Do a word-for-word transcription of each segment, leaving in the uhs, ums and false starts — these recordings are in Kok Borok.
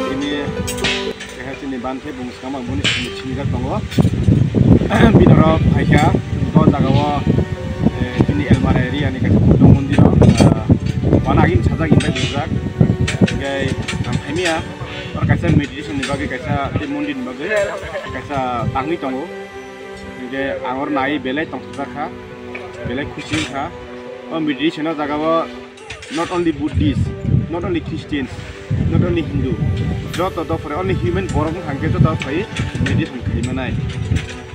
Bini keha chini ban khe bung swkang bini simi simi jak tongo. Bini oro phaikha bo jaga o, eh, chini Elmara area ni kaisa Buddha mondir o, ah, wana agini sajak invite rijak. Hingke ang phaimiya, oro kaisa meditation ni bagwi kaisa tei mondir ni bagwi kaisa tangwi tongo. Hingke ang oro nai belai tongthokjak kha, belai khusi wngkha. O meditation o jaga o not only Buddhist, not only Christians, not only Hindu, joto dopore only human borok wngkha hingke joto phai meditation khlai manai.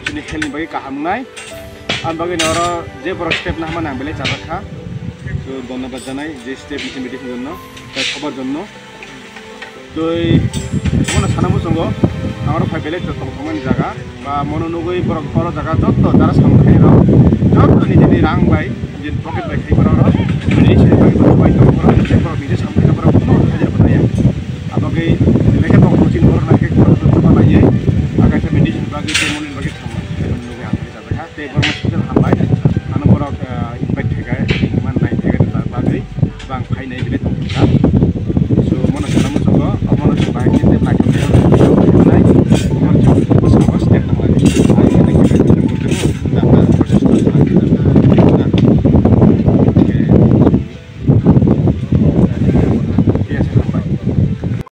Chini health ni bagwi kaham wngnai. Ang bagwi no oro je borok step nahma nang belai chajak kha. So dhonnobad janai je step ni meditation jonno, tei khobar jonno. Tei obono sana muchungo ang oro phai belai tongthokmani jaga ba mono nugwi borok oro jaga joto jara samung khairok joto nijini rang bai nijini pocket bai khai borok oro nini sini bai borok bai tongo borok nini borok nini samung khairok borok kuno hajar bo naya. Abagwi belai khe tongthok chini borok nai khe borok joto ma naiye akaisa medicine bagwi tei monini bagwi samung khairok nugwi ang khe chajak kha tei borok special hambai ano borok invite khaikha man nai khaikha bagwi bang phainai belai tongthok kha.